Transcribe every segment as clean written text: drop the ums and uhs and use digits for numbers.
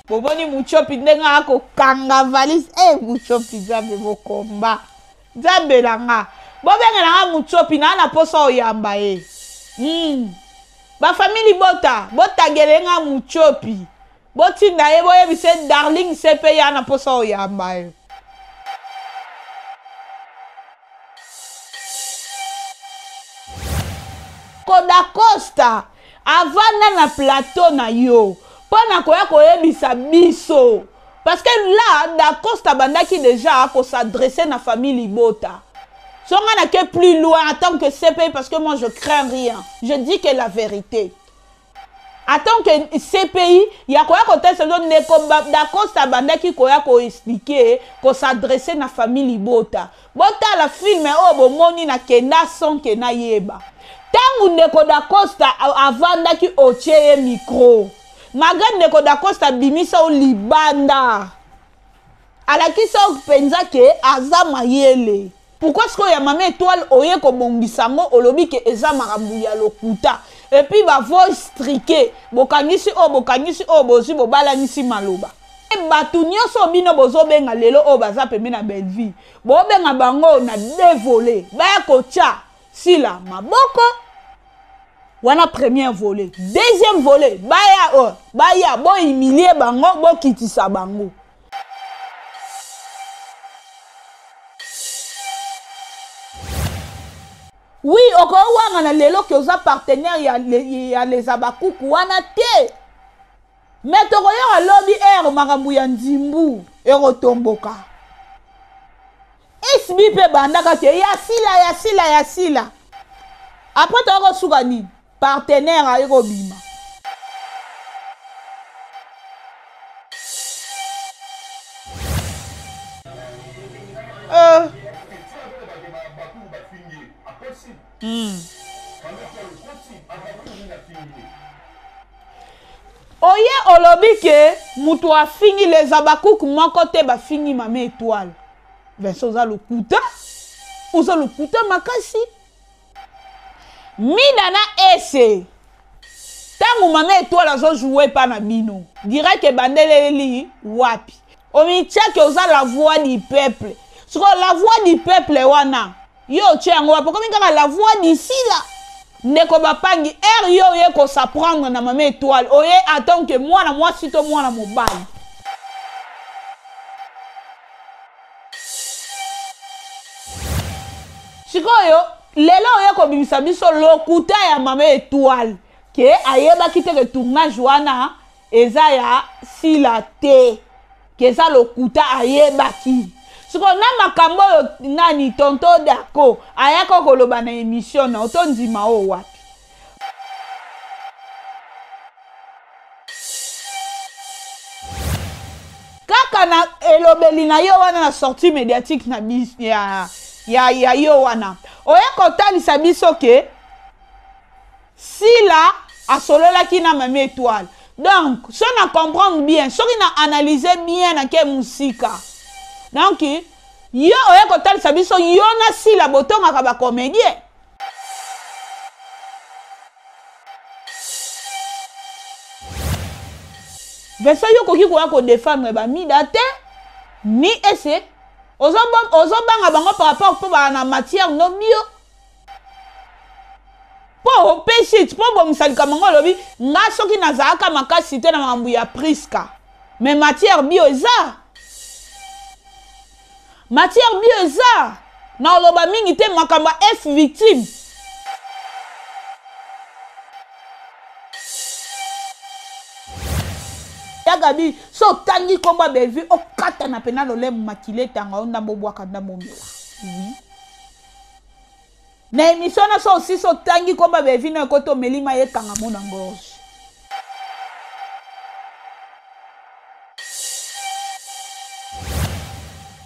Bomoni Mutshopi ndenge akokanga valise. Eh Mutshopi Nzambe bokomba. Nzambe na nga. Bobengela nga Mutshopi na na posa oyamba ye. Ba famille libota, botagele nga Mutshopi. Botinda ye boyebise Darling CP ya na posa oyamba ye. Dacosta avanda na plateau na yo mpo na koya koyebisa biso parce que là Dacosta abandaki déjà ko s'adresser na famille libota. So nga na ke plus loin en tant que CPI parce que moi je crains rien, je dis que la vérité. En tant que CPI ya koya kotalisa biso ndeko Dacosta abandaki koya ko expliquer, ko s'adresser na famille libota. Botala film oyo bomoni na kenda sans que nayeba. Tangu ndeko Dacosta avandaki otie ye micro. Malgré ndeko Dacosta abimisa yo libanda. Alakisa yo mpenza ke aza mayele. Pourquoi sikoyo ya mama Etoile oye kobongisa yango olobi ke eza makambo ya lokuta et puis ba voice triqué bokangisi oyo bokangisi oyo bozwi bobalanisi maloba. Bato nyonso bino bozobenga lelo oyo baza pembe na Bellevue bobenga bango na deux volets baya kotia Sila maboko wana première volet, deuxième volet baya oyo baya bo humilier bango bokitisa bango. Oui, okowangana lelo ke oza partenaire ya les abakuku wana te. Mais tokoyoka lobi heure makambo ya nzimbu ekotomboka. SB pe bandaka ke ya sila ya sila ya sila. Après tokosuka nini? Partenaire aye kobima. Oye olobi ke mutu afingi les Habacuc moko te bafingi mama Etoile. Vincent oza lokuta, oza lokuta makasi. Mida na Ese tango mama Etoile azo jouer epa na bino direct ebandeleli wapi? Omitiaki oza la voix du peuple. Sikoyo la voix du peuple wana yo otie yango wapi? Okomi kaka la voix du Sila. Ndeko bapangi heure yo oye ko s'apprendre na mama Etoile oye en tant que mwana mwasi to mwana mobali. Sikoyo lelo oye kobimisa biso lokuta ya mama Etoile ke ayebaki te ke tournage wana eza ya Sila te, ke eza lokuta ayebaki. Sikoyo na makambo oyo nani tonton Daco ayaka koloba na émission na oto ndima oyo wapi? Kaka na elobeli na yo wana na sortie médiatique na bis, ya, ya, ya yo wana oye kotalisa biso ke Sila asololaki na Mami Etoile. Donc so na comprendre bien, soki na analyser bien na ke musika, donc yo oye kotalisa biso yo na Sila botongaka ba comédien. Vincent yo okoki koya ko défendre ba mida te ni ese ozobanga bango par rapport mpo baa na matière no bio mpo opesi mpo obongisa likambo yango olobi nga soki nazalaka makasi te na makambo ya Prisca mais matière bio eza matière bio eza na oloba mingi te makambo ya F victime. Ya Gabi, so otangi kombo ya Bellevue okatana pena lolemo makila etanga yo ndambo obwaka ndambo omela. Oui. Na émission na so osisi otangi kombo ya Bellevue na ekoti omeli mai ekanga mo na gorge.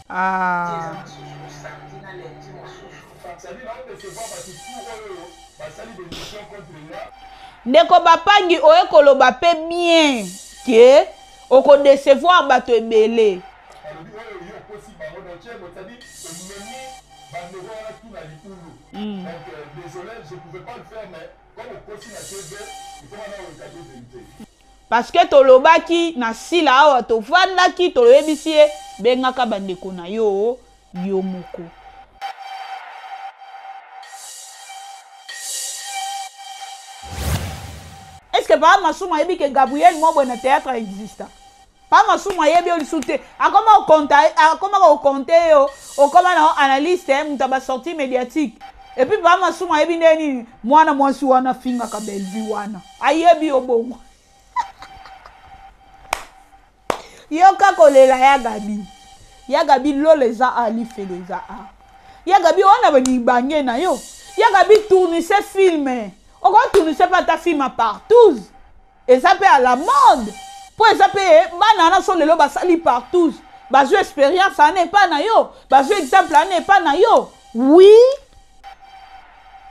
Ah. Ndeko bapangi oye koloba pe bien ke oko decevoir bato ebele. Parce que tolobaki na Sila awa tovandaki toloyebisi ye bengaka bandeko na yo yo moko. Est-ce que Papa Masumu ayebi que Gabriel Mobwe na théâtre exista? Papa Masumu ayebi yo lisusu te. Akoma kokonta, akoma kokonte yo, okoma na analyste, eh, moto ya ba sortie médiatique. Et puis Papa Masumu ayebi nde nini? Mwana mwasi wana afingaka Bellevue wana. Ayebi yo bongo. Yoka kolela ya Gabi. Ya Gabi lola eza a lifelo eza a. Ya Gabi wana ba mibange na yo. Ya Gabi tournisse film. Oko tournisse pa ta film partout. Eza pe à la mode. Po eza pe bana wana so lelo basali partout. Bazwi experience wana epa na yo. Bazwi exemple wana epa na yo. Oui.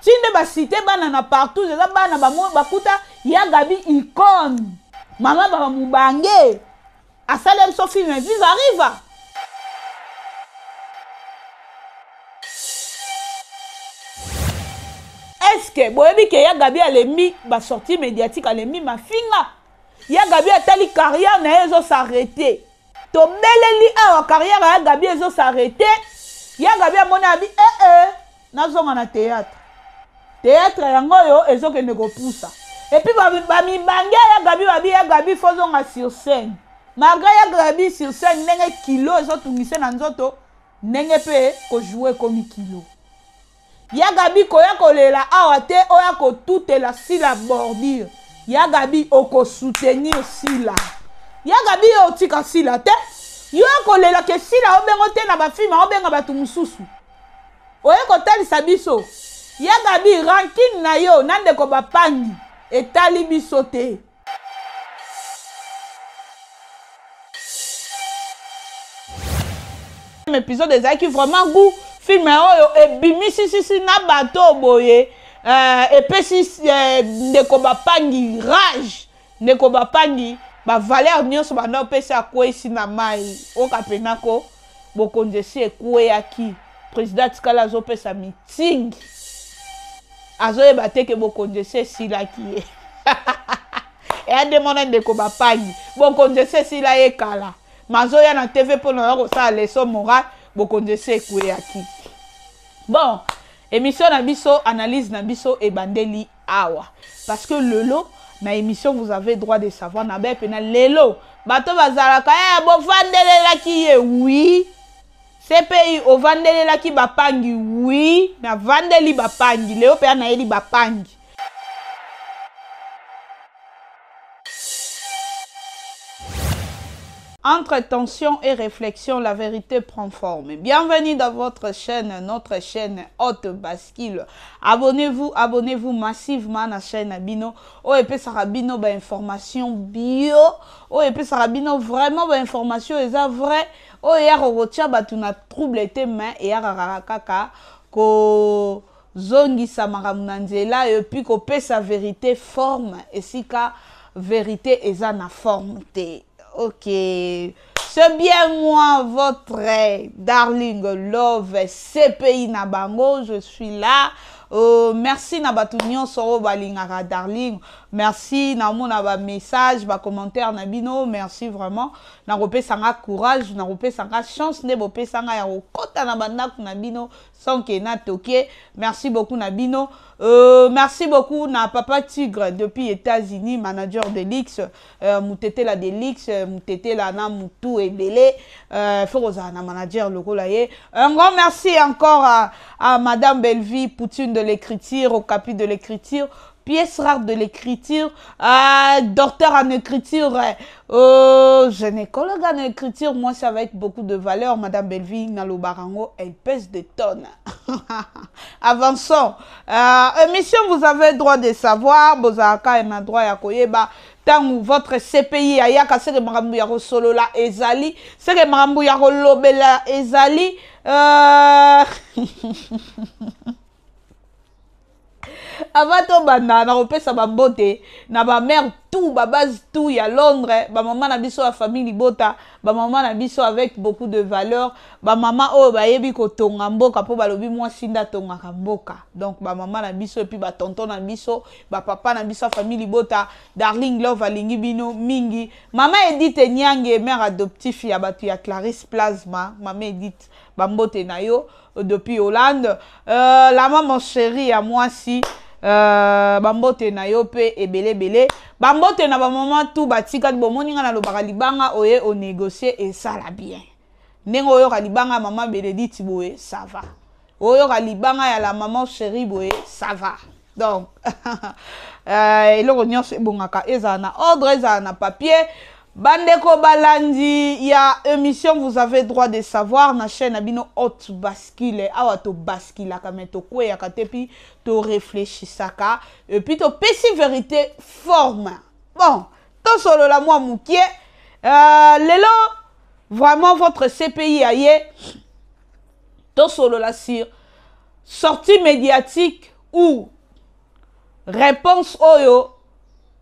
Ti nde ba cite bana na partout eza bana ba bakuta ya Gabi icone. Mama ba mubange. Asali biso film Viva Riva. Est-ce que boyebi ke ya Gabi alembi ba sortie médiatique alembi mafinga? Ya Gabi atali carrière na ye ezo s'arrêter. Tobeleli awa carrière ya Gabi ezo s'arrêter. Ya Gabi amoni abi eh eh nazonga na théâtre. Théâtre yango oyo ezokende kopusa. Et puis ba mibange ya Gabi babi ya Gabi faut zonga sur scène. Malgré ya Gabi sur scène ndenge kilo ezotungise na nzoto ndenge pe ko jouer ekomi kilo. Ya Gaby koya kolela awa te oya kotutela Sila bordure. Ya Gaby oko soutenir Sila. Ya Gaby yo otika Sila te. Yo kolela ke Sila obengo te na ba film obenga batu mususu. Oye kotalisa biso. Ya Gaby rancune na yo na ndeko bapangi etali biso te. Épisode ezalaki vraiment goût film oyo ebimisi sisi na bato boye euh, epesi euh, ndeko bapangi rage ndeko bapangi bavaleur nyonso banda opesi akweyisi na mai oka pena ko bokonzi esi ekweyaki président atikali azopesa meeting azoyeba te ke bokonzi esi esilaki ye eya nde mona ndeko bapangi bokonzi esi esila ye kala mazoya na tv mpo na ya kosala leçon morale bokonzi esi ekweyaki bon émission na biso analyse na biso ebandeli awa parce que lelo na émission vous avez droit de savoir na be pena lelo bato bazalaka eh, bovandelelaki ye oui CPI ovandelelaki bapangi oui navandeli bapangi lelo mpe nayeli bapangi Entre tension et réflexion, la vérité prend forme. Bienvenue dans votre chaîne, notre chaîne Haute Bascule. Abonnez-vous, abonnez-vous massivement à la chaîne Abino. Oh, et puis ça bino ba information bio. Oh, et puis ça bino vraiment ba information eza vrai. Oh, ya kotia batu na trouble te mais ya kaka ko zongisa makambo na nzela et puis kopesa vérité forme esika vérité eza na forme te. Ok, c'est bien moi, votre darling love CPI na bango, je suis là. Merci na batu nyonso oyo balingaka darling. Merci na mona ba message, ba commentaire na bino. Merci vraiment. Na kopesa nga courage, na kopesa nga chance nde bopesa nga ya kokota na bandako na bino sans que na toke. Merci beaucoup na bino. Merci beaucoup na Papa Tigre depuis États-Unis, manager de l'X. Mutetela de luxe, mutetela na mutu ebele, faut kozala na manager lokola ye. Un grand merci encore à Madame Bellevue Poutine de l'écriture, au capi de l'écriture, pièce rare de l'écriture, docteur en écriture, gynécologue en écriture, moi c'est avec beaucoup de valeur, Madame Bellevue Nalobarango, elle pèse des tonnes. Avançons. Émission, vous avez droit de savoir, bozalaka na droit ya koyeba. Tangu votre CPI ayaka seke makambo ya kosolola ezali, seke makambo ya kolobela ezali. Avant tobanda, nakopesa bambote na bamare tout, babase tout ya Londres, bamama na biso ya famille libota, bamama na biso avec beaucoup de valeur, bamama oyo bayebi kotonga mboka, mpo balobi mwasi nde atongaka mboka. Donc bamama na biso et puis batonton na biso, bapapa na biso ya famille libota, Darling Love alingi bino mingi. Mama Edith Nyange, mère adoptif ya bato ya Clarisse Plasma, mama Edith, bambote na yo depuis Hollande. La maman chérie ya mwasi, bambote na yo mpe ebele ebele. Bambote na bamama tu batikali. Bomoni, nga nalobaka libanga oye onégocie esala bien. Ndenge oyoka libanga ya mama Benedite boye, ça va. Oyoka libanga ya la maman chérie boye, ça va. Donc eloko nyonso ebongaka ezala na ordre, ezala na papier. Bandeko balandi ya émission Vous avez droit de savoir na chaîne na bino Haute Bascule, awa tobasculaka me tokweyaka te, puis toréfléchisaka et puis topesi vérité forme. Bon, tosolola mwa mokie. Lelo vraiment votre CPI aye tosolola sur sortie médiatique ou réponse oyo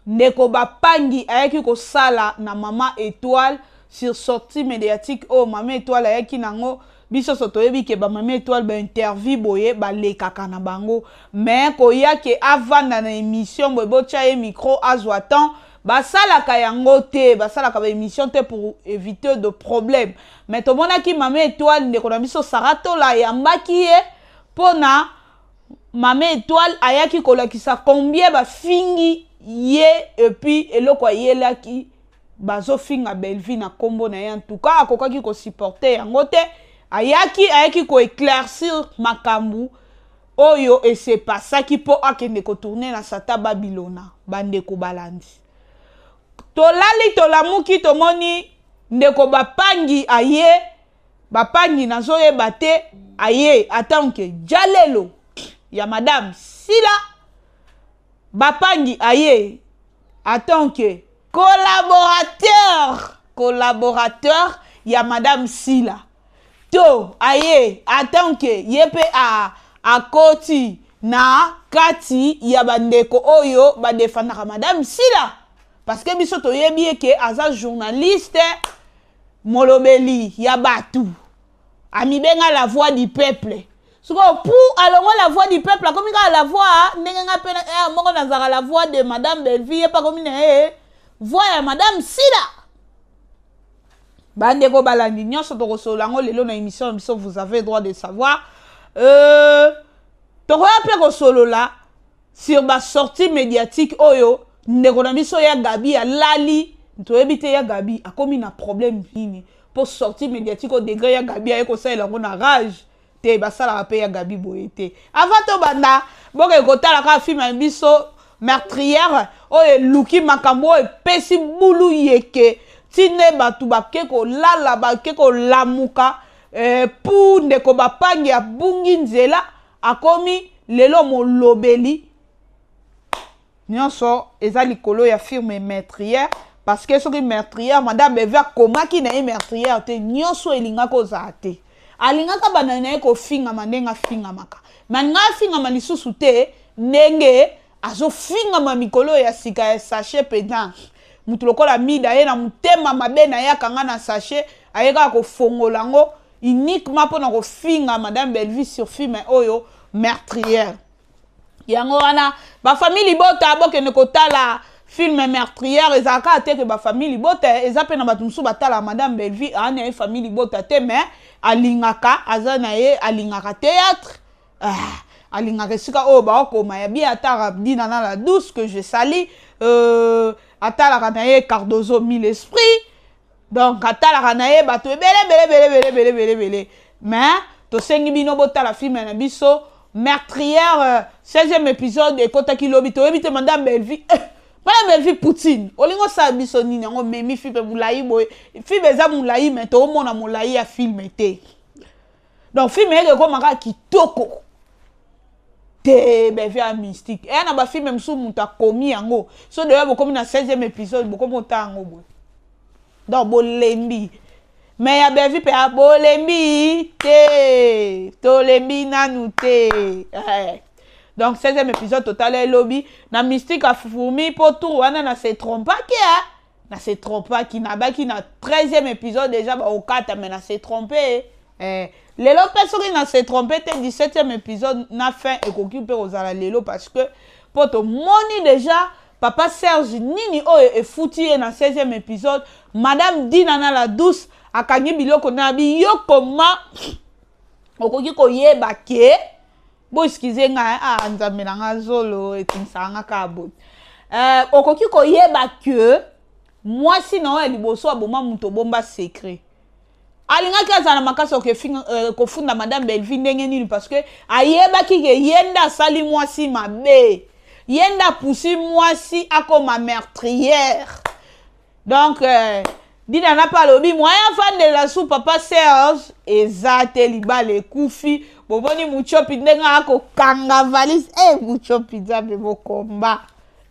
ndeko Bapangi ayaki kosala na mama Étoile, sur sortie médiatique oyo mama Étoile ayaki nango. Biso so toyebi ke bamama Étoile bainterview boye balekaka na bango, mais koya ke avanda na émission boye, botya ye micro, azwa temps, basalaka yango te. Basalaka baémission te pour éviter de problème. Mais tomonaki mama Étoile, ndeko na biso Sara Tola ayambaki ye mpona mama Étoile ayaki kolakisa combien bafingi ye et puis eloko ayelaki, bazofinga Bellevie na nkombo na ye. En tout cas akokaki kosupporter yango te. Ayaki koéclaircir makambo oyo esepasaki mpo akende kotourner na Satan Babilona. Bandeko balandi, tolali, tolamuki, tomoni ndeko Bapangi aye. Bapangi nazoyeba te, aye atanke jalelo ya madame Sila. Bapangi aye atanke collaborateur ya madame Sila, to aye atanke ye mpe akoti na kati ya bandeko oyo badefandaka madame Sila, parce que biso toyebi ye ke aza journaliste, molobeli ya bato, amibenga la voix du peuple. Sikoyo pu alongo la voix du peuple, akomi kaka la voix ndenge nga mpe moko nazalaka la voix de madame Bellevie, ye mpe akomi na ye voix ya madame Sila. Bandeko balandi, nyonso tokosolola yango lelo na émission na biso Vous avez droit de savoir. Tokoya mpe kosolola sur basortie médiatique oyo ndeko na biso ya Gabi alali. Toyebi te ya Gabi akomi na problème nini mpo sortie médiatique au degré ya Gabi aye kosalela yango na rage te. Basalaka mpe ya Gabi boye te. Avant tobanda, boke kotala kaka film ya biso Meurtrière oyo eluki makambo oyo epesi bulu yeke ntina bato bake kolala, bake kolamuka. Pu ndeko Bapangi abungi nzela, akomi lelo molobeli nyonso eza likolo ya film Meurtrière, parce que soki Meurtrière, madame Beve akomaki na ye meurtrière te, nyonso elingaki ozala te. Alingaka banda na ye kofingama ndenge afingamaka, me alingaka afingama lisusu te ndenge azofingama mikolo ya sika ya sachet mpenza. Motu lokola Mida ye na motema mabe na ye, akanga na sachet, aye kaka kofongola yango uniquement mpona kofinga madame Bellevue sur film oyo Meurtrière. Yango wana, bafamille libota, bokende kotala film Meurtrière. Ezalaka kaka te ke bafamille libota, eza mpe na bato mosusu batala madame Bellevue, aa na ye famille libota te, mais alingaka, aza na ye, alingaka théâtre, ah, alingaka esika oyo baokoma ya bien. Ataka Dina na la douce que je sali, atalaka na ye Cardozo mille esprit, donc atalaka na ye bato ebele ebele ebele ebele ebele ebele ebele. Mais tosengi bino botala film na biso Meurtrière, 16e épisode ekɔtaki lobi. Toyebi te madame Bellevue, madame Bellevue Poutine, olingi osala biso nini? Yango memi film molai boye, film eza molai, mais toomona molai ya film te. Donc film eyeke ekóma kaka kitoko te. Bellevue ya mystique eya na bafilm mosusu, moto akomi yango so deya bokomi na 16e épisode, bokomi otala yango boye, donc bolembi. Mais ya Bellevue mpe bolembi te, tolembi nanu te. Donc 16e épisode totala elobi na mystique ya fourmi mpo tour wana na se trompaki eh? Na se trompaki, nabaki na 13e épisode déjà baokata, mais na se trompe eh. Lelo mpe soki na se trompe te, 17e épisode na fin ekoki mpe kozala lelo, parce que mpo tomoni déjà papa Serge nini oyo efuti ye na 16e épisode. Madame Dina na la douce akangi biloko na bi yo koma okoki koyeba ke bo excuse ngai, ah Nzambe na nga, zolo etingisaka nga kaka boye. Okoki koyeba ke mwasi na oyo ya liboso aboma moto, obomba secret, alingaki azala na makasi kofunda madame Bellevue ndenge nini? Parce que ayebaki ke ye nde asali mwasi mabe, ye nde apusi mwasi akoma meurtrière. Donc Dina na mpe alobi moyen afandela su papa Serge eza te, libala ekufi. Bomoni Muchopi ndenge akokanga valise e Muchopi, Nzambe mokomba,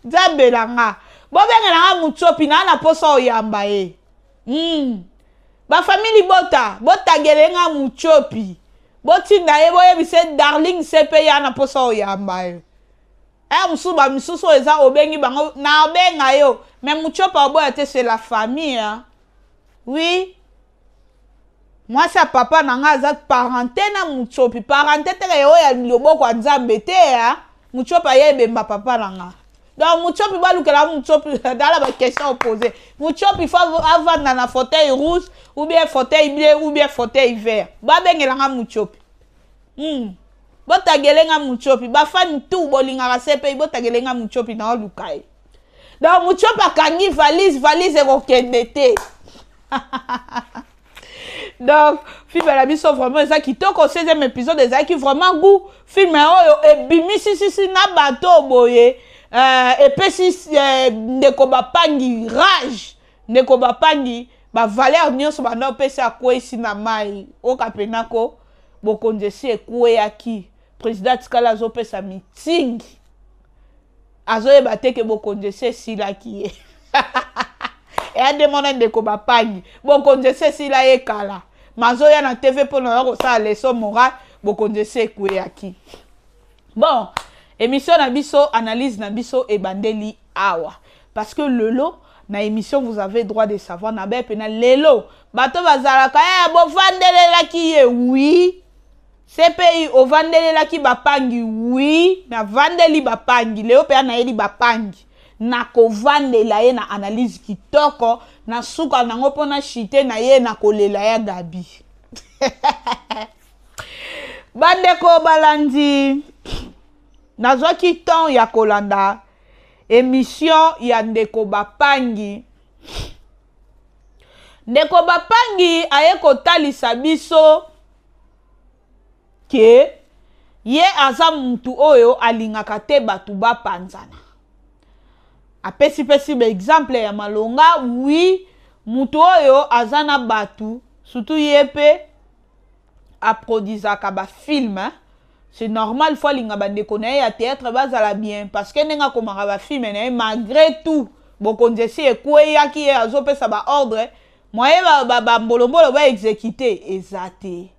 Nzambe na nga, bobengela nga Muchopi naa na mposa oyamba ye. Bafamille bota botagele nga Muchopi, botinda ye, boyebisa ye darling sepe ya na mposa oyamba ye. Aya mosusu bamisusu oyo eza obengi bango na obenga yo, mais Muchopa oboya te, c'est la famille, hein? Oui, mwasi ya papa na nga aza parenté na Muchopi, parenté teke oyo ya loboko ya Nzambe te, hein? Muchopi aye ebemba papa na nga. Donc Muchopi, balukela Muchopi dala baquestion opposé. Muchopi faut avanda na fauteuil rouge ou bien fauteuil bleu ou bien fauteuil vert. Babengelanga Muchopi. Botagele nga Muchopi, bafani tout bolingaka CPI, botagele nga Muchopi na oluka ye. Donc Muchopi akangi valise, valise ekokende te. Donc film na biso vraiment eza kitoko. 16e épisode ezalaki vraiment goût. Film oyo ebimisi sisi na bato boye, epesi ndeko bapangi rage, ndeko bapangi bavaleur nyonso banda opesi akweyisi na mai oka penako. Bokonzi esi ekweyaki, président atikali azopesa meeting, azoyeba te ke bokonzi esi esilaki ye. Eya nde mona ndeko bapangi, bokonzi esi esila ye kala, mazoya na TV mpona oya kosala leçon morale. Bokonzi esi ekweyaki. Bon, émission na biso, analyse na biso ebandeli awa, parce que lelo na émission vous avez droit de savoir na be pena lelo bato bazalaka eh, bovandelelaki ye. Oui, CPI ovandelelaki bapangi. Oui, navandeli bapangi lelo mpe nayeli bapangi nakovandela ye na analyse kitoko na suka nango mpona chite na ye na kolela ya Gabi. Bandeko balandi, nazwaki temps ya kolanda émission ya ndeko bapangi. Ndeko bapangi aye kotalisa biso ke ye aza mutu oyo alingaka te bato bapanzana. Apesipesi baexemple ya malonga. Oui, mutu oyo aza na bato, surtout ye mpe aproduisaka bafilm, c'est normal faut alinga bandeko na ye ya théâtre bazala bien, parce que ndenge akomaka bafilm na ye, malgré tout bokonzi esi ekweyaki, ye azopesa baordre moye bambolombolo baexécute eza te.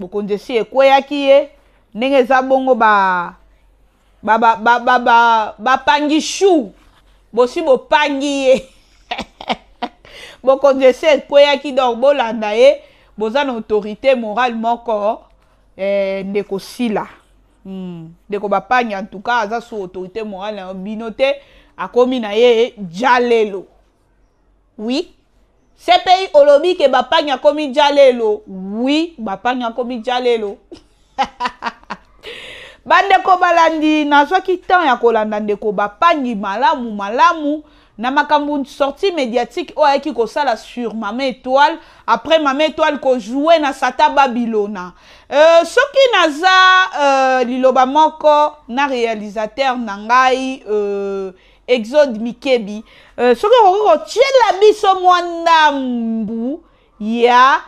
Bokonzi esi ekweyaki ye ndenge eza bongo, ba bapangi shu bosi bopangi ye, bokonzi esi ekweyaki. Donc bolanda ye, boza na autorité morale moko ndeko sila. Ndeko bapangi en tout cas aza sous autorité morale na bino te, akomi na ye jalelo. Oui, CPI olobi ke bapangi akomi jalelo. Oui, bapangi akomi jalelo. Bandeko balandi, nazwaki temps ya kolanda ndeko bapangi malamu malamu na makambo sortie médiatique oyo ayaki kosala sur Mama Étoile après Mama Étoile kojouer na Sata Babylona. Soki naza liloba moko na réalisateur na ngai Exode Mikebi, soki okoki kotiela biso mwa ndambu ya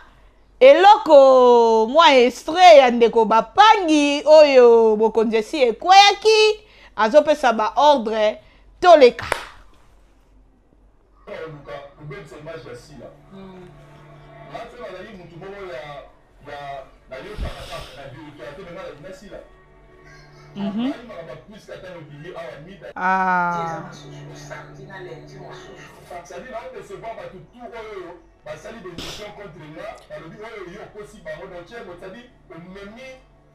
eloko, mwa extrait ya ndeko bapangi oyo bokonzi esi ekweyaki, azopesa baordre, toleka. Oluka kobebisa image ya Sila. Nga so nazali mutu moko ya nayokaka kaka na vérifiaka te, mais nga na Sila. Ah.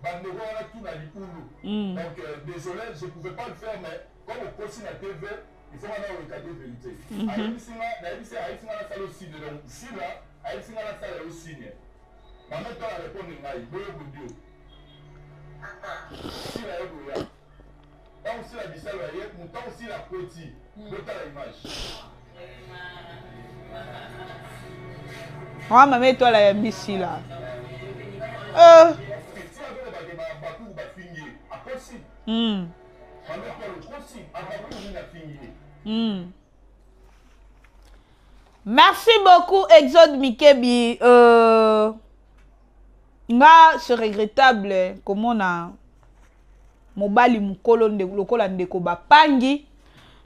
Bandeko wana tout na libulu. Donc désolé, je pouvais pas le faire, mais comme okosi na TV, il faut nga nayoka de vérité. Ayebisi nga, nayebisi, ayebisi nga nasala yo signe. Donc Sila ayebisi nga nasala yo signe. Mama to a répondre ngai, boyo bodio. Sila ye boya. Ntango Sila bisalo ya ye, ntango Sila akoti, botala image. Wa mama etoile ayambi Sila. Merci beaucoup Exode Mikebi. Nga c'est regrettable komona mobali mokolo lokola ndeko bapangi.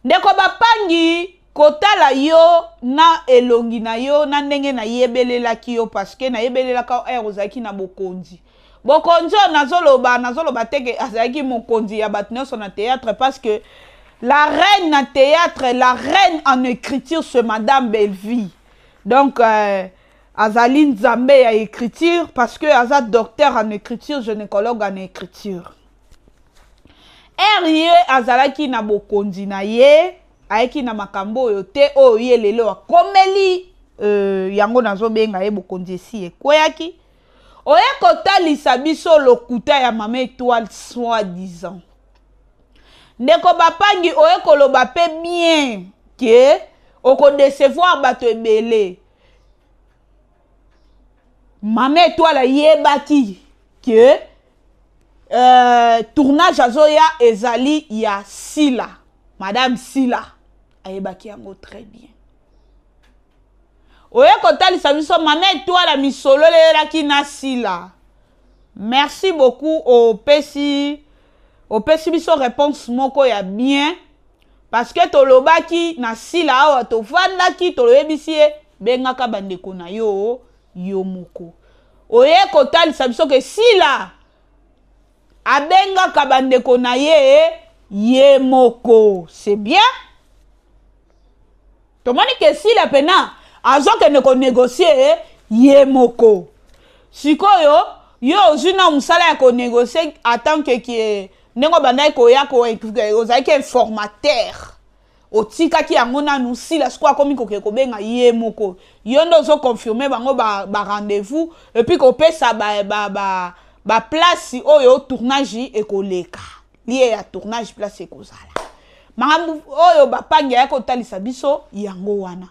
Ndeko bapangi kotala yo na elongi na yo na ndenge nayebelelaki yo, parce que nayebelelaka heure ozalaki na bokonzi. Bokonzi oyo nazoloba, nazoloba te ke azalaki mokonzi ya bato nyonso na théâtre, parce que la reine na théâtre, la reine en écriture, c'est Madame Bellevue. Donc azali nzambe ya écriture, parce que aza docteur en écriture, gynécologue en écriture. Ye azalaki na bokonzi na ye, ayaki na makambo oyo te oyo ye lelo akomeli, yango nazobenga ye bokonzi esi ekweyaki. Oye kotalisa biso lokuta ya mama étoile soi-disant. Ndeko bapangi oye koloba pe bien ke okodecevoir bato ebele. Mama étoile ayebaki ke tournage azoya ezali ya Sila, Madame Sila ayebaki yango très bien. Oye kotalisa biso mama étoile misololelaki na Sila. Merci beaucoup, opesi opesi biso réponse moko ya bien, parce que tolobaki na Sila awa, tovandaki toloyebisi ye bengaka bandeko na yo yo moko. Oye kotalisa biso ke Sila abengaka bandeko na ye ye moko. C'est bien. Tomoni ke Sila pena azokende konégocier ye moko. Sikoyo yo ozwi na mosala ya konégocier en tant que kie ndenge obandaki koya ozalaki informateur, otikaki yango nanu. Sila sikoyo akomi koke kobenga ye moko, yo nde ozoconfirme bango ba rendez-vous et puis kopesa ba place oyo tournage ekoleka, lieu ya tournage place ekozala. Makambo oyo bapangi ayaki kotalisa biso yango wana.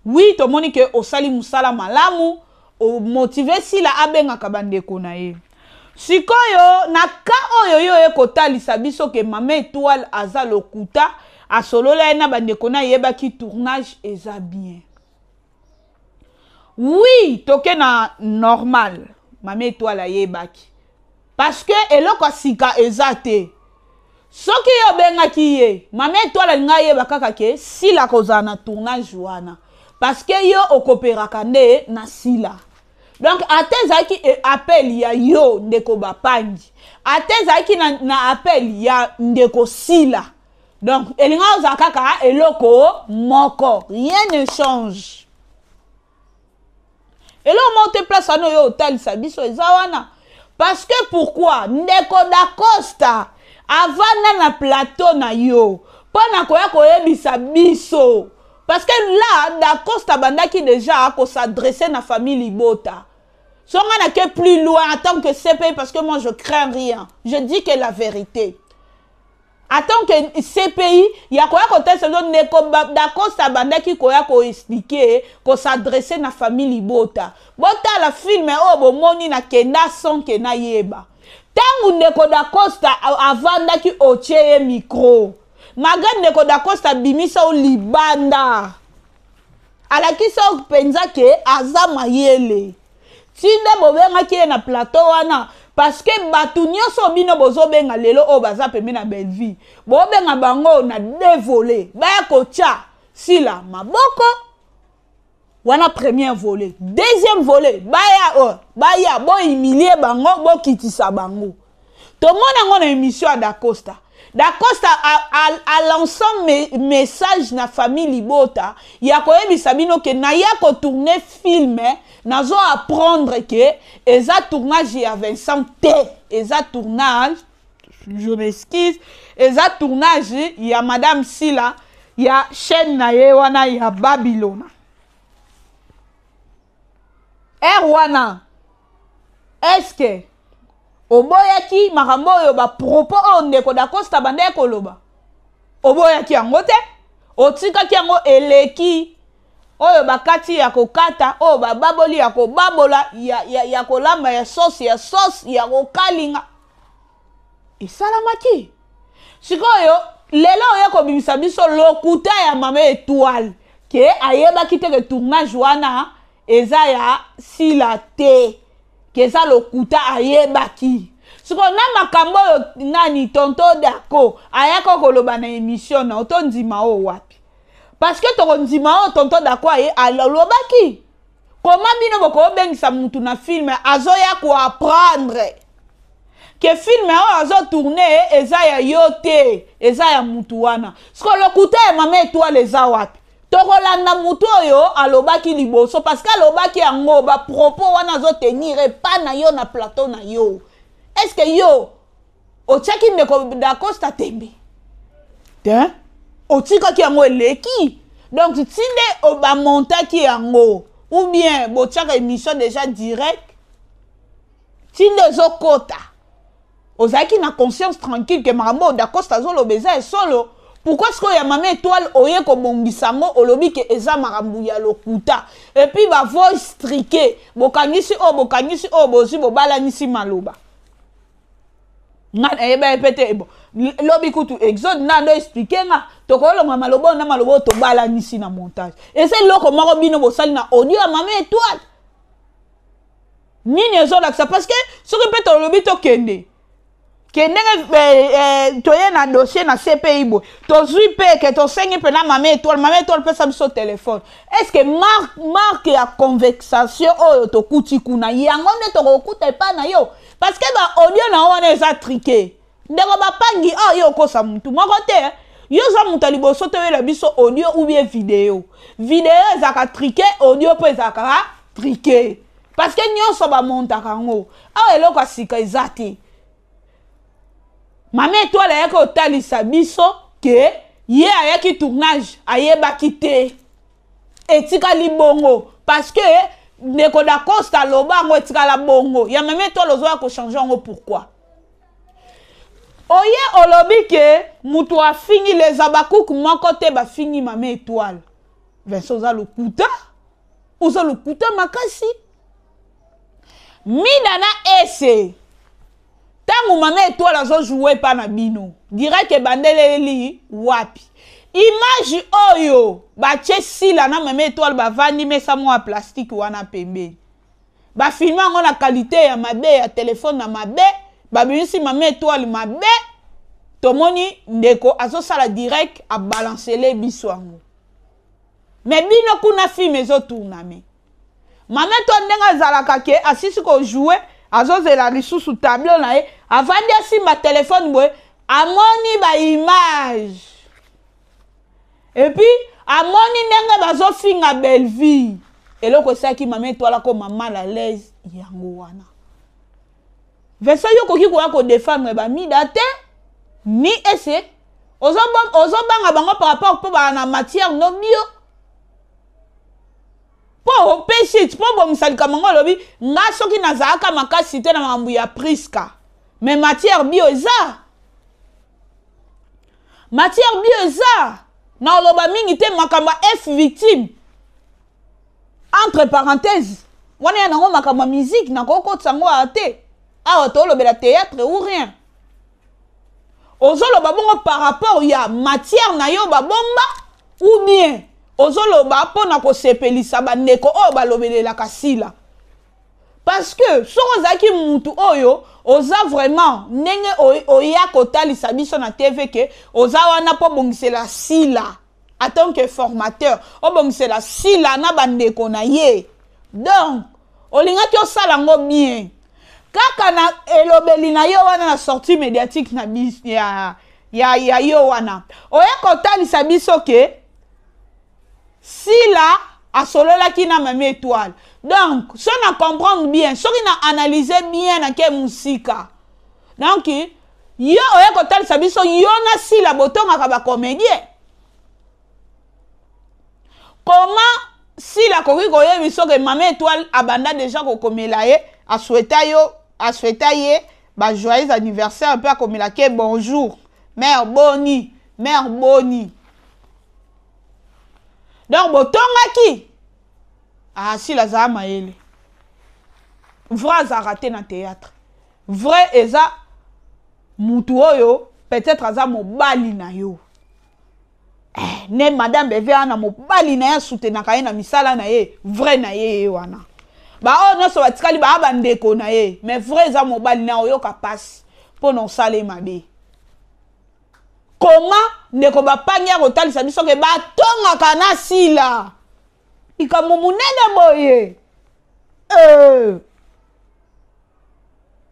Oui, tomoni ke osali mosala malamu, omotive Sila abengaka bandeko na ye. Sikoyo na ka oyo yo oye kotalisa biso ke mama étoile aza lokuta, asolola ye na bandeko na yebaki tournage eza bien. Oui, toke na normal, mama étoile ayebaki parce que eloko ya sika eza te. Soki yo obengaki ye, mama étoile alingi ayeba kaka ke Sila kozala na tournage wana, parce que yo okoperaka nde na Sila. Donc ata ezalaki appel ya yo ndeko bapangi, ata ezalaki na appel ya ndeko Sila, donc elingi ozala kaka eloko moko, rien ne change. Eloko moko te place wana oyo otalisa biso eza wana. Parce que pourquoi ndeko Dacosta avanda na plateau na yo mpo na koya koyebisa biso? Parce que là Dacosta bandaki déjà kosadresse na famille libota. So nga nake plus loin en tant que CPI, parce que moi je crains rien, je dis que la vérité. En tant que CPI ya koya kotalisa biso ndeko Dacosta abandaki koya koexpliquer, kosadresse na famille libota. Botala film oyo bomoni na kenda sans ke nayeba. Ntango ndeko Dacosta avandaki otie ye micro, malgré ndeko Dacosta abimisa o libanda, alakisa o mpenza ke aza mayele. Tinde bobengaki ye na plateau wana parce que bato nyonso bino bozobenga lelo oyo baza pembe na Bellevue, bobenga bango na deux volets, baya kotia Sila maboko wana premier volet, deuxième volet baya, oh, baya bohumilie bango, bokitisa bango. Tomoni yango na émission ya Dacosta. Dacosta alançant message na famille libota ya koyebisa bino ke naya kotourne film, nazo apprendre ke eza tournage ya Vincent te, eza tournage, je m'excuse, eza tournage ya Madame Sila ya chaîne na ye wana ya Babylona. Heure wana est-ce que oboyaki makambo oyo, bapropos oyo ndeko Dacosta bandaki koloba? Oboyaki yango te, otikaki yango eleki. Oyo bakati ya kokata, oyo bababoli ya kobabola, ya kolamba, ya sauce, ya sauce ya kokalinga, esalamaki. Sikoyo lelo oye kobimisa biso lokuta ya Mama Étoile ke ayebaki te ke tournage wana eza ya Sila te, ke eza lokuta, ayebaki. Sikoyo na makambo oyo nani tonto Dako ayaka koloba na émission na otondima oyo wapi? Parce que tokondima oyo tonto Dako aye alobaki. Koma bino bokobengisa mutu na film azoya koapprendre ke film oyo azotourne eza ya yo te, eza ya mutu wana. Sikoyo lokuta ya Mama Étoile eza wapi? Tokolanda mutu oyo alobaki liboso, parce que alobaki yango, bapropos wana azotenir epa na yo na plateau na yo. Est ce que yo otiaki ndeko Dacosta tembe te? Otikaki yango eleki. Donc ti nde bamontaki yango ou bien botiaka émission déjà direct, ti nde ezokota, ozalaki na conscience tranquille ke makambo oyo Dacosta azoloba eza esolo. Pourquoi sikoyo ya Mama Étoile oye kobongisa yango, olobi ke eza makambo ya lokuta, et puis bavoice truqué, bokangisi oyo, bokangisi oyo, bozwi, bobalanisi maloba? Nga nayeba ye mpe te. Bo lobi kutu Exode nga ndo expliquer nga, tokolonga maloba oyo na maloba oyo tobalanisi na montage. Eza eloko moko bino bosali na audio ya Mama Étoile nini ezolakisa? Parce que soki mpe tolobi tokende ke ndenge toye na dossier na CPI boye, tozwi mpe ke tosengi mpe na Mama Étoile, Mama Étoile pesa biso telefone, est ce que marque ya conversation oyo tokuti kuna, yango nde tokokuta epai na yo? Parce que baaudio na yo wana eza truqué. Ndeko bapangi oyo, yo okosa mutu moko te. Yo oza moto ya liboso toyela biso audio ou bien video. Video ezalaka truqué, audio mpo ezalaka truqué, parce que nyonso bamontaka yango. Awa eloko ya sika eza te. Mama Étoile ayaki kotalisa biso ke ye ayaki tournage, ayebaki te, etikali bongo parce que ndeko Dacosta aloba yango, etikala bongo. Ya Mama Étoile, ozoya kochange yango pourquoi? Oye olobi ke moto afingi les abakuku moko te, bafingi Mama Étoile. Vincent, oza lokuta, oza lokuta makasi. Mida na ese, ntango Mama Étoile azojoue epa na bino direct, ebandeleli wapi image oyo batie Sila na Mama Étoile, bavandi mesa moko ya plastique wana pembeni, bafilme yango na qualité ya mabe ya telefone na mabe, babimisi Mama Étoile mabe. Tomoni ndeko azosala direct, abalancele biso yango. Me bino kuna film ezotourname, Mama to ndenge azalaka ke asisi kojoue, azozela lisusu tableau na ye, avandi asimba telefone boye, amoni baimage et puis amoni ndenge bazofinga Belleville. Eloko esalaki Mama Étoile akoma mal à l'aise yango wana. Vincent, yo okoki koya kodefendre bamida te ni ese ozobanga bango par rapport mpo baa na matière no bio, mpo opesi mpo obongisa likambo yango. Olobi nga soki nazalaka makasi te na makambo ya Priska, mais matière bio eza, matière bio eza. Na oloba mingi te makambo ya F victime, entre parenthèse wana ya nango makambo ya musique, nakokotisa yango awa te. Awa tolobela théâtre ou rien. Ozoloba bongo par rapport ya matière na yo babomba, ou bien ozoloba mpona kosepelisa bandeko oyo balobelelaka Sila? Parce que soki ozalaki mutu oyo oza vraiment ndenge oya kotalisa biso na TV ke oza wana mpo bongisela Sila en tant que formateur, obongisela Sila na bandeko na ye, donc olingaki osala yango bien. Kaka na elobeli na yo wana na sortie médiatique na bis, ya, ya, ya yo wana oye kotalisa biso ke Sila asololaki na Mami Etoile. Donc so na comprendre bien, soki na analyser bien na ke musika, donc yo oye kotalisa biso yo na Sila botongaka ba comédien. Comment Sila akoki koyebi soki Mama Etoile abanda deja kokomela ye, asouhaita yo, asouhaita ye ba joyeux anniversaire mpe akomela ke bonjour mère boni, mère boni. Donc botongaki. Ah, Sila azala mayele vrai, azalaka te na théâtre vrai. Eza mutu oyo peut-être aza mobali na yo, eh, ne madame Beve wana mobali na ye asutenaka ye na misala na ye vrai na ye, ye wana baoyo nyonso batikali baa bandeko na ye, mais vrai eza mobali na oyoka mpasi mpo na osala ye mabe. Koma ndeko bapangi ya kotalisa biso ke batongaka na Sila likambo monene boye, eh.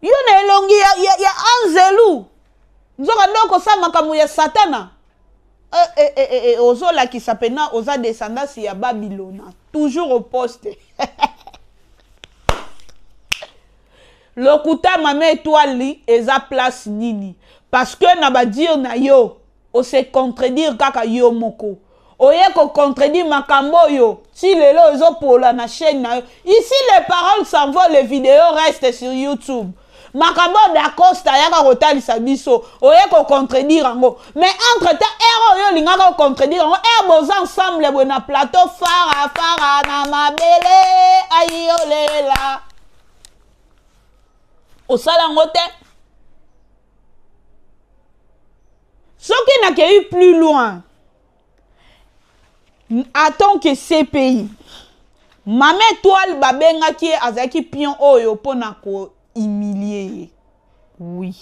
Yo na elongi ya, ya, ya anzelu, nzoka nde okosala makambo ya satana. Eh, eh, eh, eh, eh, ozolakisa mpena oza descendance ya Babilona, toujours au poste. Lokuta Mama Etoile eza place nini? Parce que na badire na yo ose contredire kaka yo moko, oye kocontredire makambo oyo ti lelo ezopola na chaîne na yo. Ici les paroles s'envolent, les vidéos restent sur YouTube. Makambo oyo Dacosta ayaka kotalisa biso, oye kocontredire yango, mais entre temps ere oyo olingaka ocontredire yango, ere boza ensemble boye na plateau, fara fara na mabele ayolela, osala yango te. Soki nakei plus loin, en tant que CPI, Mama Etoile babengaki ye, azalaki pion oyo mpona kohumilie ye. Oui,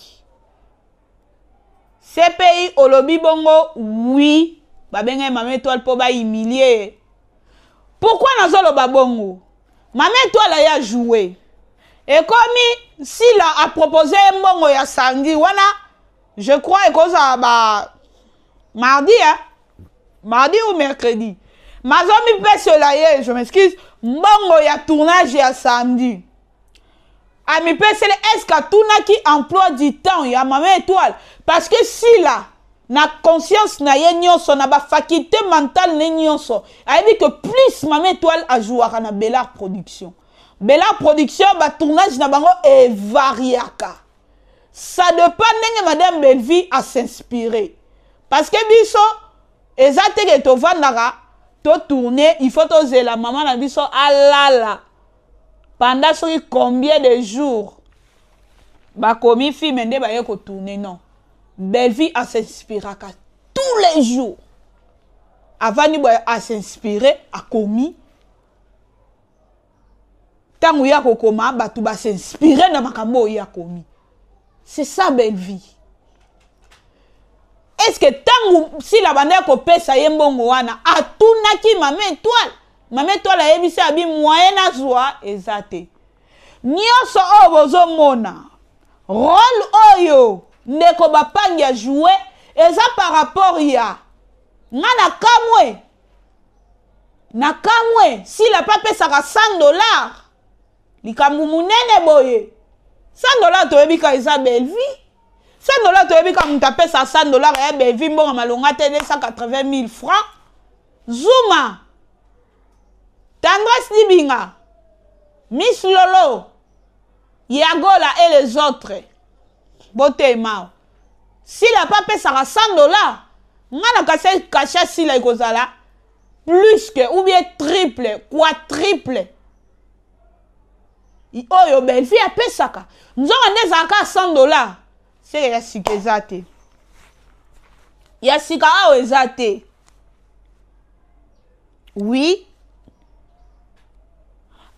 CPI olobi bongo. Oui, babengaki Mama Etoile mpo bahumilie ye. Pourquoi nazoloba bongo? Mama Etoile aya joue, ekomi Sila apropose ye mbongo ya samedi wana, je crois ekozala ba mardi, hein? Mardi ou mercredi mazomipesela ye, je m'excuse, mbongo ya tournage ya samedi amipeseli. Est ce que atunaki emploi du temps ya Mama Étoile? Parce que Sila na conscience na ye nyonso, na bafaculté mentale ne nyonso, ayebi que plus Mama Étoile ajouaka na Bellar Production, Bellar Production batournage na bango evariaka, ça dépend ndenge madame Bellevie as'inspire. Parce que biso eza te ke tovandaka totourne, il faut tozela mama na biso alala pendant soki combien de jours, bakomi film nde baye kotourne. Non, Bellevie as'inspiraka tous les jours. Avandi boye, as'inspire, akomi. Ntango ya kokoma, bato bas'inspire na makambo oyo ye akomi. C'est ça Bellevie. Est ce que ntango Sila bandaki kopesa ye mbongo wana, atunaki Mama Étoile? Mama Étoile ayebisi abi moyen nazwa eza te. Nyonso oyo bozomona, rôle oyo ndeko bapangi ya joue eza par rapport ya nga na kamwe na kamwe. Sila mpe apesaka 100 $, likambo monene boye, 100 $. Toyebi ka eza Bellevie, 100 $. Toyebi ka moto apesa 100 $ ya Bellevie, mbongo malonga te, 280 000 francs. Zuma Tendresse Dibinga, Miss Lolo, Yagola et les autres, botema. Sila mpe apesaka 100 $, nga na kasi kasha Sila ekozala plus que ou bien triple, quadruple oyo Bellevie apesaka. Nzonga nde ezalaka 100 $. Seke ya sika eza te, ya sika awa eza te. Oui,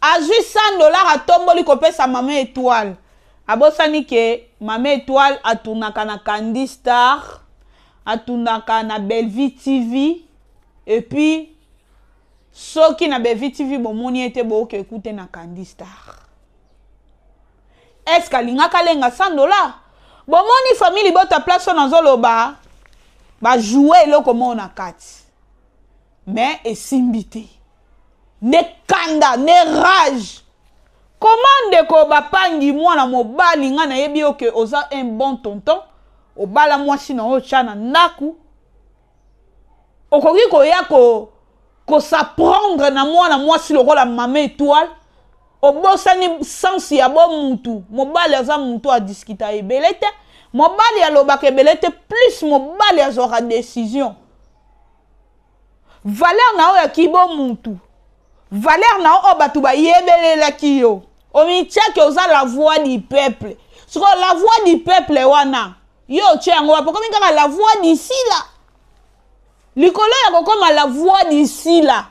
azwi 100 $, atomboli kopesa Mama Étoile, abosani ke Mama Étoile atournaka na Candy Star, atournaka na Bellevie TV. Et puis soki na Bellevie TV bomoni ye te, booke ekute na Candy Star. Est-ce qu'alingaka alenga 100 $? Bomoni, famille libota, place oyo nazoloba, bajoue eloko moko na kati, mais esimbi te. Nde kanda, nde rage. Comment, ndeko bapangi, mwana mobali, ngai nayebi yo ke oza un bon tonton, obala mwasi na oyo, tya na ndako, okoki koya kos'en prendre na mwana mwasi lokola Mama Étoile? Obosani sens ya bo mutu. Mobali aza mutu adiskita ebele te, mobali alobaka ebele te, plus mobali azwaka décision. Valeur na oyo yaki bo mutu, valeur na oyo bato bayebelelaki yo, omitiaki oza la voix du peuple. Sikoyo la voix du peuple wana, yo otie yango wapi? Okomi kaka la voix d'ici là. Likolo ya kokóma la voix d'ici là,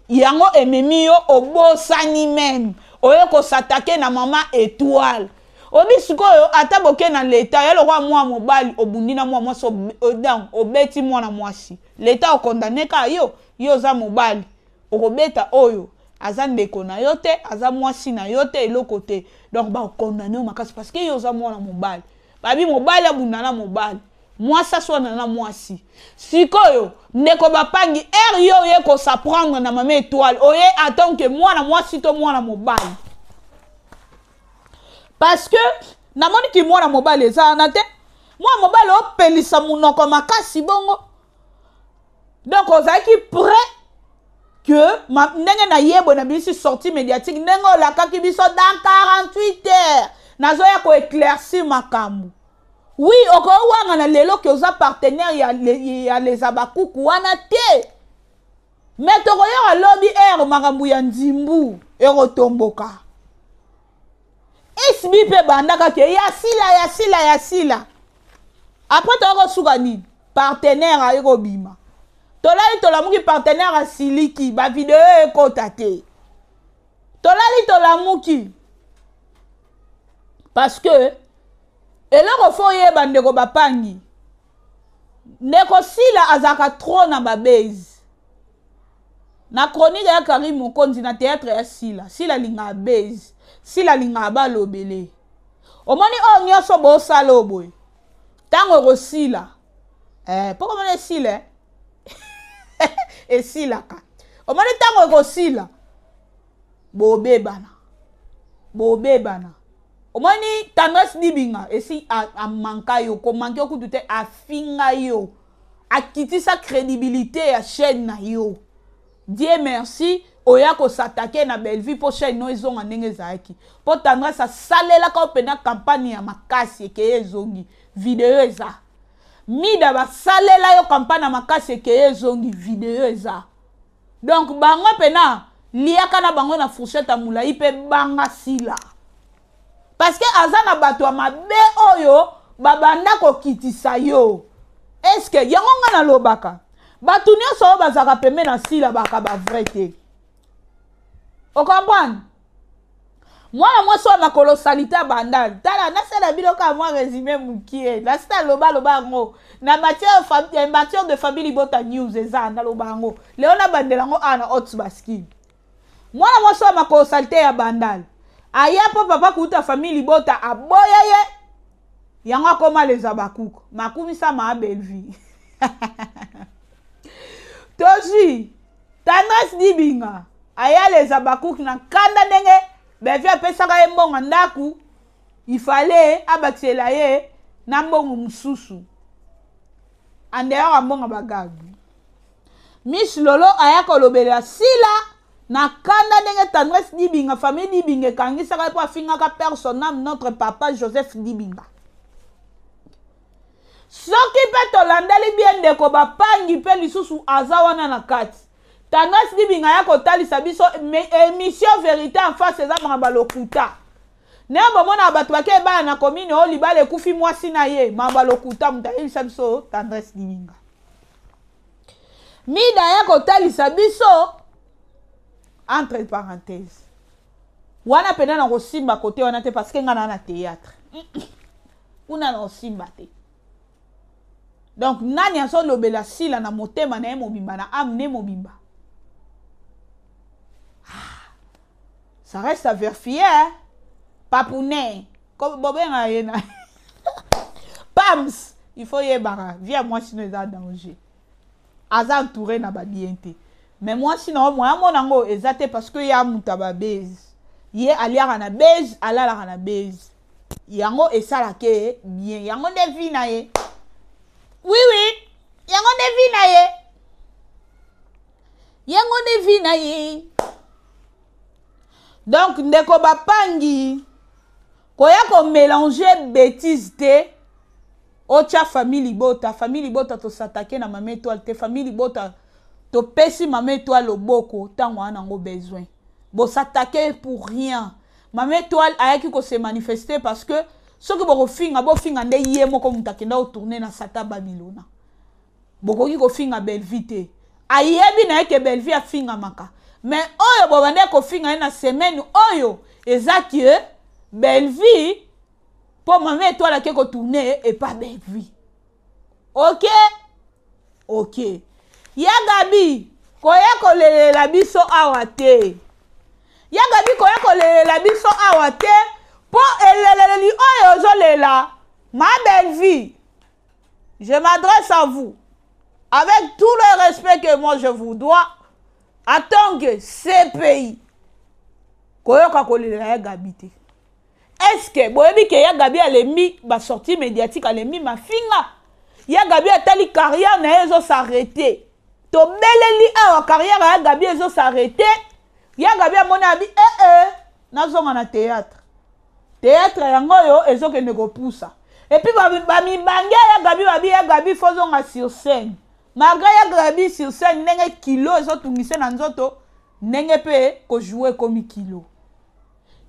yango ememi yo obosani même oye kos'attaquer na Mama Étoile. Obi sikoyo, ata boke na leta ya lokwa mwa mobali, obundi na mwa mwasi, donc obeti mwana mwasi, leta okondane kaka yo. Yo oza mobali, okobeta oyo aza ndeko na yo te, aza mwasi na yo te, eloko te. Donc bakondane yo makasi parce que yo oza mwana mobali. Babi mobali abunda na mobali, mwasi aswana na mwasi. Sikoyo, ndeko bapangi, ere yo oye kos'en prendre na Mama Étoile, oye en tant que mwana mwasi to mwana mobali? Parce que namoniki mwana mobali eza wana te. Mwana mobali opelisa monoko makasi bongo, donc ozalaki prêt que ndenge nayebwe na bisi sortie médiatique, ndenge olakaki biso dans 48 heures, nazoya koéclaircir makambo. Oui, okowanga na lelo ke oza partenaire ya les abakuku wana te, mais tokoyoka lobi ere makambo ya nzimbu ekotomboka. Sb mpe bandaka ke ya sila, ya sila, ya sila. Après tokosuka nini? Partenaire aye kobima, tolali tolamuki, partenaire asiliki, bavideo ekota te. Tolali tolamuki, parce que eloko faut oyeba, ndeko bapangi, ndeko Sila azalaka trop na babase na chronique ya Karim Mokonzi na théâtre ya Sila. Sila alingaka base, Sila alingaka balobele. Omoni oyo nyonso bosala oyo boye, ntango ekosila, mpo komona esila, esilaka. Omoni, ntango ekosila, bobebana, bobebana. Omoni Tendresse Dibinga esi amanka yo, komanke yo kutu te, afinga yo, akitisa crédibilité ya chaîne na yo. Dieu merci, oya kos'attaquer na Bellevue mpo chaîne no ezonga ndenge ezalaki, mpo Tendresse asalelaka yo mpena campagne ya makasi, ekeye ezongi, video eza. Mida basalela yo campagne ya makasi, ekeye ezongi, video eza. Donc bango mpena liaka na bango na fourchette ya molai mpe banga Sila, parce que aza na bato ya mabe oyo babanda kokitisa yo. Est-ce yango nga nalobaka, bato nyonso oyo bazalaka pembe na Sila baka bavrai te? Ocomprendre? Mwana mwasi oyo makolo salite abanda, tala, nasala bino kaka mwa résumé mokie. Nasi naloba loba yango na matière de famille libota news, eza naloba yango lelo, nabandela yango awa na Haute Bascule. Mwana mwasi oyo makolo salite ya Bandal aya mpo papa kuta famille libota aboya ye, yango akoma leza bakuku makumisa maa Bellevue. Tozwi Tendresse Dibinga, aya leza bakuku na kanda ndenge Bellevue apesaka ye mbongo ndako, ifale abakisela ye na mbongo mosusu andeyaka mbongo bagagu. Miss Lolo aya kolobelela Sila na kanda ndenge Tendresse Dibinga, famille Dibinga ekangisaka ye mpo afingaka père son âme, notre papa Joseph Dibinga. Soki mpe tolandeli bien, ndeko bapangi mpe lisusu aza wana na kati. Tendresse Dibinga ya kotalisa biso émission Vérité en face, eza makambo ya lokuta. Ndenge bomonaka bato bake ebala na commune oyo, libala ekufi, mwasi na ye, makambo ya lokuta. Moto ayebisa biso Tendresse Dibinga. Mida ya kotalisa biso, entre parenthèse, wana mpena na kosimba kote wana te, parce que ngai naa na théâtre kuna, na kosimba te. Donc nani azolobela Sila na motema na ye mobimba, na âme ne mobimba? Ah, ça reste à vérifier, hein? Papounet. Bobenga ye na Pams, il faut yebaka vie ya mwasi no eza danger. Aza entouré na ba bien te. Mais mwasi na yo moyen amona yango eza te parce que ya moto ya ba base. Ye aliaka na base, alalaka na base. Yango esalaka ye bien. Yango nde vie na ye. Oui oui, yango nde vie na ye. Yango nde vie na ye. Donc ndeko bapangi koya ko mélanger bêtise te otya famille libota. Famille libota tosatake na mama étoile te. Famille libota topesi mama étoile loboko ntango wana nango besoin. Bosatake pour rien. Mama étoile ayaki ko se manifester parce que soki bokofinga bofinga nde ye moko moto akenda kotourne na sata Babylona. Bokoki kofinga Bellevue te. Ayebi na ye ke Bellevue afingamaka. Mais oyo bobande kofinga ye na semaine oyo eza ke Bellevue po mama étoile ake kotourne epa Bellevue. Ok? Ok. Ya Gabi, koya kolelela biso awa te. Ya Gabi koya kolelela biso awa te po eleleli oyo ozolela ma Bellevue. Je m'adresse à vous avec tout le respect que moi je vous dois en tant que CPI. Koyoka kolela ya Gabi te. Est-ce que boyebi ke ya Gabi alembi ba sortie médiatique, alembi mafinga? Ya Gabi atali carrière na ye ezo s'arrêter. Tobeleli awa carrière ya Gabi ezo s'arrêter. Ya Gabi amoni abi eh eh nazonga na théâtre. Théâtre yango oyo ezokende kopusa. Et puis ba mibange ya Gabi babi ya Gabi faut zonga sur scène. Malgré ya Gabi sur scène ndenge kilo ezotungise na nzoto, ndenge pe ko jouer komi kilo.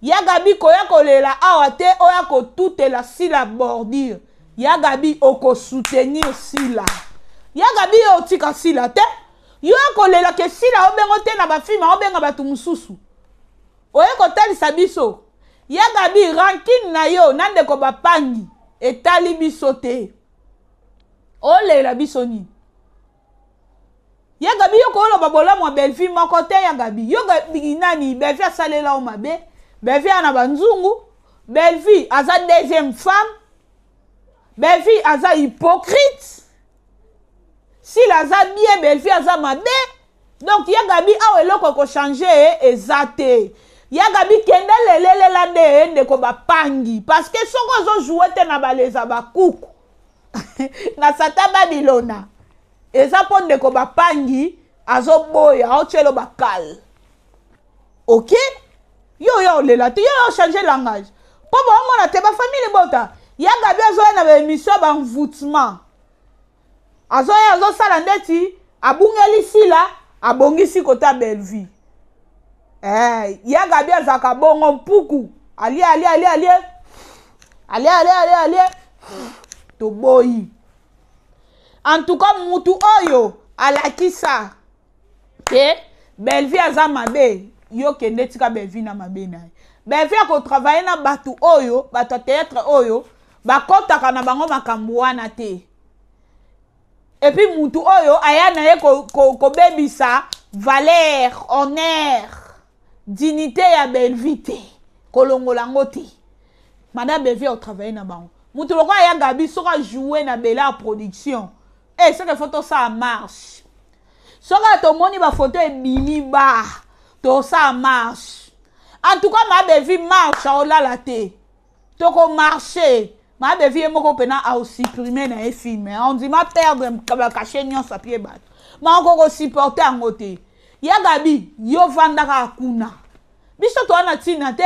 Ya Gabi koya kolela awa te oya kotutela Sila bordure. Ya Gabi oko soutenir Sila. Ya Gabi yo otika Sila te. Yo kolela ke Sila obengo te na ba film obenga batu mususu. Oye kotalisa biso. Ya Gabi rancune na yo na ndeko bapangi etali biso te. Olela biso nini? Ya Gabi yo koloba bolamu ya Bellevue moko te. Ya Gabi yo Gabi nani Bellevue asalela yo mabe. Bellevue ana banzungu. Bellevue aza deuxième femme. Bellevue aza hypocrite. Sila aza bien, Bellevue aza mabe. Donc ya Gabi awa eloko ko changer eza te. Ya Gabi kende lelelela nde ndeko bapangi parce que soko ozo jouer te na baleza bakuku na sata Babylona eza po ndeko bapangi azoboya aotielo bakal. Ok? Yo yo olela te, yo yo changer langage. Po bomona te ba famille bota. Ya Gabi azoya na ba émission ba envoûtement. Azoya azosala ndeti abungeli Sila, abongisi kota Bellevue. Eh, ya Gabi azalaka bongo mpuku. Alie alie alie alie. Alie alie alie alie. Toboyi. En tout cas mutu oyo alakisa ke Bellevue aza mabe, yo kende tika Bellevue na mabe na ye. Bellevue akotravaille na bato oyo, bato ya théâtre oyo bakotaka na bango makambo wana te. Et puis mutu oyo aya na ye kobebisa valeur, honneur, dignité ya Bellevue te, kolongola yango te. Madame Bellevue akotravaille na bango. Mutu lokola ya Gabi soki ajoue na Bella production, eh soki faut tosala marche. Soki tomoni ba photo ebimi ba tosala marche. En tout cas ma Bellevue marche aolala te. Toko marcher. Ma Bellevue ye moko pena a supprimer na ye film. On dit ma perdre ba cachet nyonso apie bato. Ma oko supporter yango te. Ya Gabi yo vandaka kuna. Biso to na tina te.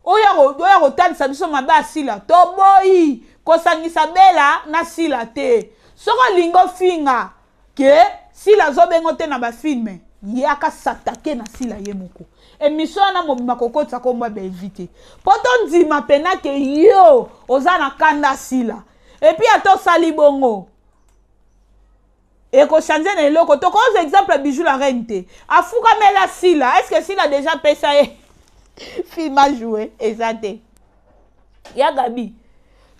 Oya kotalisa biso mabe ya Sila. Toboyi kosangisa Bella na Sila te. Soko lingo finga ke Sila azobengo te na ba film, yaka s'attaquer na Sila ye moko. Émission wana mobima kokotisa kombo ya Bellevue te. Po tondima pena ke yo oza na kanda Sila. Et puis ata osali bongo ekochange na eloko. Tokozwa exemple ya Bijou la reine te. Afukamela Sila. Est-ce que Sila déjà pesa ye film a jouer? Eza te. Ya Gabi,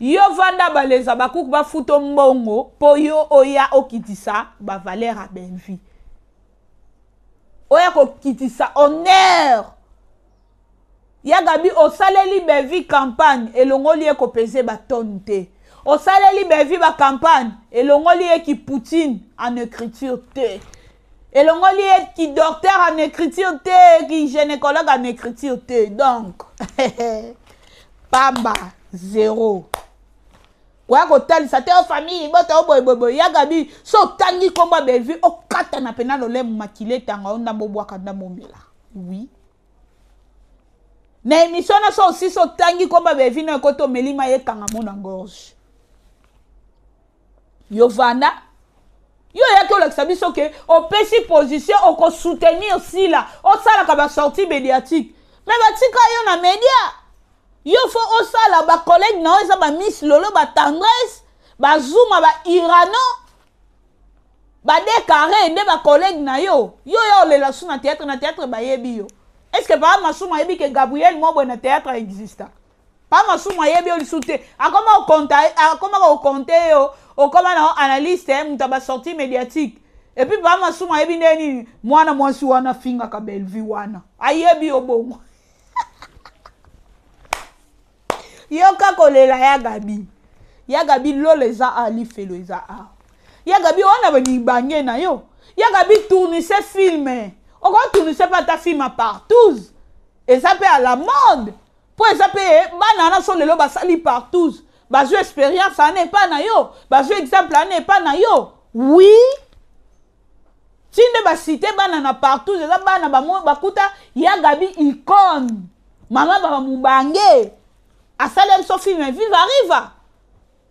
yo vanda baleza bakuku bafuto mbongo po yo oya okitisa ba valeur ya Bellevue. Oya kokitisa honneur. Ya Gaby osaleli Bellevue campagne elongoli ye ko peser ba tonnes te. Osaleli Bellevue ba campagne elongoli ye ki poutine en écriture te. Elongoli ye ki docteur en écriture te, ki gynécologue en écriture te. Donc pamba zéro. Koya kotalisa te o famille libota o boye boye boye ya Gaby so otangi kombo ya Bellevue okatana pena lolemo makila etanga o ndambo obwaka ndambo omela. Oui. Na émission na so osisi otangi komba bevi no ekoti omeli mai ekanga mo na gorge. Yo vanda yo oyaki olakisa biso ke opesi position okosoutenir sila osalaka basortie médiatique me batika yo na media yo fo osala bacollègue na yo eza bamiss lolo batendresse bazuma bairano Ba de carre nde ba collègue na yo. Yo ya olela su na théâtre na théâtre bayebi yo. Est-ce que papa Masumu ayebi que Gabriel Mobwe na théâtre exista? Papa Masumu ayebi yo lisusu te. Akoma ko compter, akoma ko compter yo, okoma na analyste, hein, mutu ba sortie médiatique. Et puis papa Masumu ayebi nde nini? Mwana mwasi wana fingaka Bellevue wana. Ayebi yo bongo. Yoka kolela ya Gaby. Ya Gaby lola eza a lifelo eza a. Ya Gaby wana ba mibange na yo. Ya Gaby tournisse film. Oko tournisse pa ta film partout. Eza pe à la mode. Po eza pe bana wana so lelo basali partout. Bazwi experience wana epa na yo. Bazwi exemple wana epa na yo. Oui. Ti nde ba cite bana na partout eza bana ba bakuta ya Gaby icone mama baba mubange asali biso film viva riva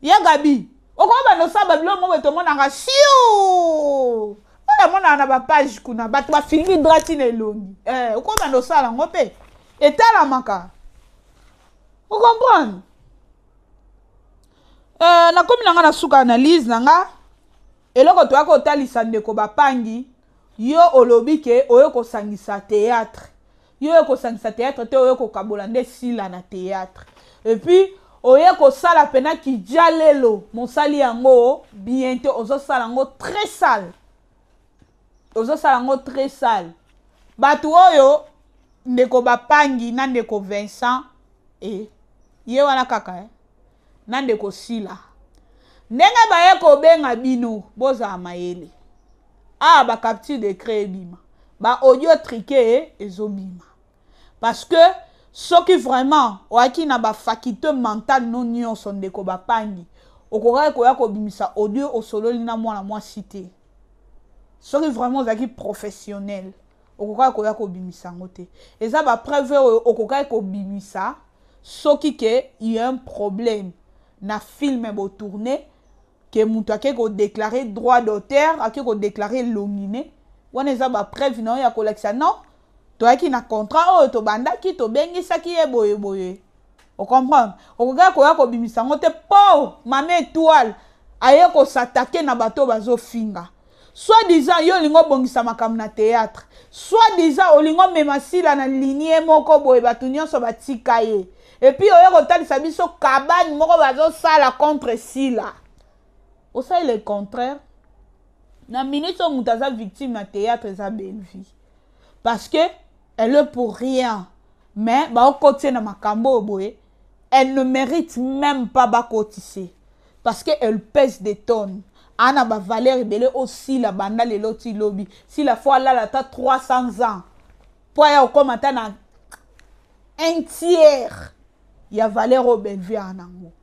ya Gaby okoki banda osala babilo moko tomonaka siu oyo amonaka na bapage kuna bato bafingi drati na elongi eh, okoki banda osala yango mpe etalamaka ocomprendre eh, nakomi na nga na suka analyse na nga. Eloko toyaki kotalisa ndeko Bapangi, yo olobi ke oye kosangisa theatre. Yo oye kosangisa theatre te, oye kokabola nde Sila na theatre. Et puis oye kosala pena kijalelo, mosali yango bien te, ozosala yango très sale. Ozosala yango très sale. Bato oyo ndeko Bapangi na ndeko Vincent eh, ye wana kaka eh. na ndeko Sila ndenge baye kobenga bino bozala mayele awa ba capture d'ecran ebima ba audio truque ezobima parce que soki vraiment oyaki na ba faculté mentale no nyonso ndeko bapangi okokaki koya kobimisa audio osololi na mwana mwasi te soki vraiment ozalaki professionnel okokaki koya kobimisa yango te eza ba preuve oyo okokaki kobimisa soki ke il y a un problème na film bo tourner ke mutu ake ko déclarer droit d'auteur ake ko déclarer elongi ne wana eza ba preuve na yo ya kolakisa non toyaki na contrat oyo tobandaki tobengisaki ye boye boye ocomprendre okokaki koya kobimisa yango te po mama étoile aye kosatake na bato oyo bazofinga. Soit disant yo olingi obongisa makambo na theatre. Soit disant olingi omema Sila na lignee moko boye bato nyonso batika ye. Et puis oye kotalisa biso cabane moko bazosala contre Sila. Osali le contraire. Na minute oyo moto aza victime na theatre eza Bellevue. Parce que elle est pour rien. Mais baokotie na makambo oyo boye elle ne mérite même pas bakotise. Parce que elle pèse des tonnes. Ana ba valeur ebele o sila banda lelo ti lobi. Sila faut alala ata 300 ans. Po aya okoma ata na un tiers ya valeur oyo Bellevue aa nango.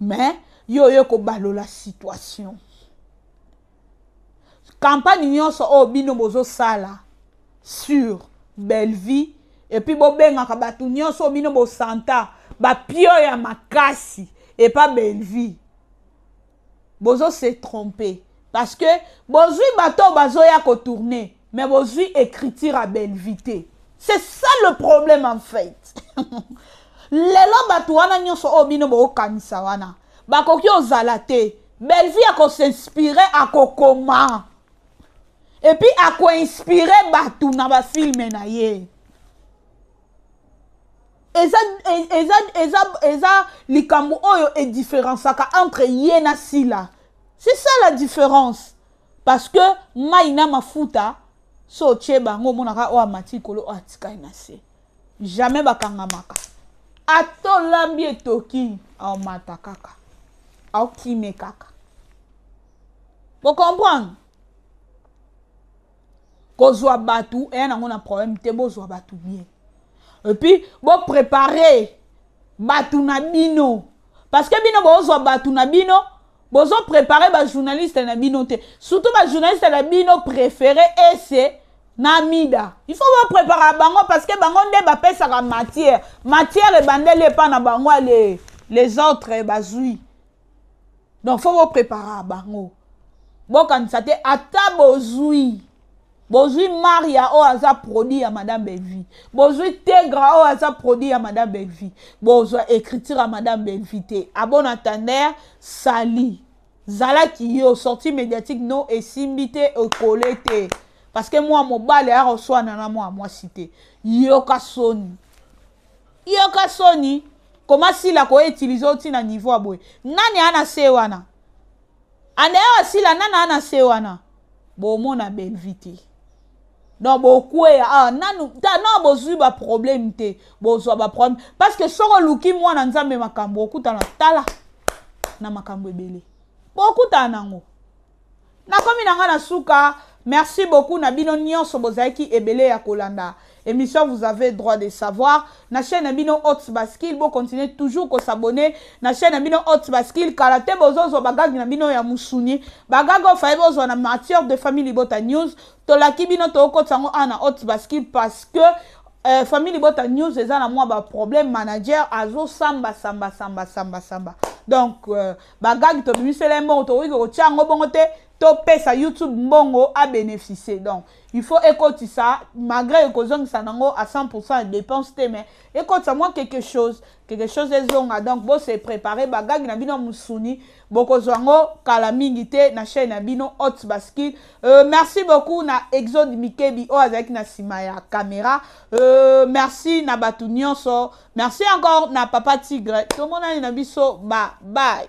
Mais yo oye kobalola situation. Campagne nyonso oyo bino bozosala sur Bellevue et puis bobengaka bato nyonso oyo bino bosanta bapio ya makasi epa Bellevue, bozo se tromper parce que bozwi bato oyo bazoya kotourner mais bozwi écriture ya Bellevue te. C'est ça le problème en fait. Lelo bato wana nyonso oyo bino bokokanisa wana bakoki ozala te. Bellevue ako s'inspirer, akokoma et puis ako inspirer bato na ba filme na ye. Eza, eza, eza, eza likambo oyo e différenciaka entre ye na Sila. C'est ça la différence. Parce que mai na mafuta so otie bango omonaka oyo amati likolo oyo atikali na se. Jamais bakangamaka. Ata olambi etoki, aomata kaka. Aokime kaka. Bo comprendre? Kozwa bato eya nango na problème te, bozwa bato bien. Et puis bo préparer bato na bino. Parce que bino bozwa bato na bino, bozo préparer ba journaliste na bino te. Surtout ba journaliste na bino préféré ese na mida. Il faut bo préparer bango parce que bango nde bapesaka matière. Matière ebandeli epa na bango ale les autres bazui. Donc faut bo préparer bango. Bokanisa te ata bozui. Bozui Maria oyo aza produit ya Madame Bellevue. Bozui Tegra oyo aza produit ya Madame Bellevue. Bozwa écriture ya Madame Bellevue te. À bon entendeur, sali. Zalaki yo sortie médiatique no esimbi te ekole te. Parce que moi mobali aya koswana na mwa mwasi te. Yoka soni. Yoka soni. Comment sila ko utiliser oti na niveau ya boye? Nani ana se wana? Ande awa sila nani ana se wana? Bomona Bellevue te. Donc bokweya ah nanu ta non bozwi ba problème te, bozwa ba problème parce que soko luki mwana Nzambe makambo okutana tala na makambo ebele. Bokutana nango. Nakomi na nga na suka. Merci beaucoup na bino nyonso bozalaki ebele ya kolanda émission. Vous avez droit de savoir na chaîne na bino Haute Bascule. Bo continuer toujours ko s'abonner na chaîne na bino Haute Bascule. Kala te bozozwa bagag na bino ya musuni, bagag oyo faye bozwa na matière de famille Libota News. Tolaki bino tokotisa yango awa na Haute Bascule parce que famille Libota News eza na mwa ba problème, manager azosamba samba samba samba samba. Donc bagag tobimisela ye mbongo, tokoki kotia yango bongo te, topesa YouTube mbongo a bénéficier. Donc il faut ekotisa, malgré ekozongisa nango à 100% ya dépense te, mais ekotisa mwa quelque chose, quelque chose ezonga. Donc bo se préparer, bagag na bino musuni bokozwa yango kala mingi te na chaîne na bino Haute Bascule. Merci beaucoup na Exode Mikebi oyo azalaki na nsima ya caméra. Merci na bato nyonso, merci encore na Papa Tigre. Tomonani na biso, ba bye.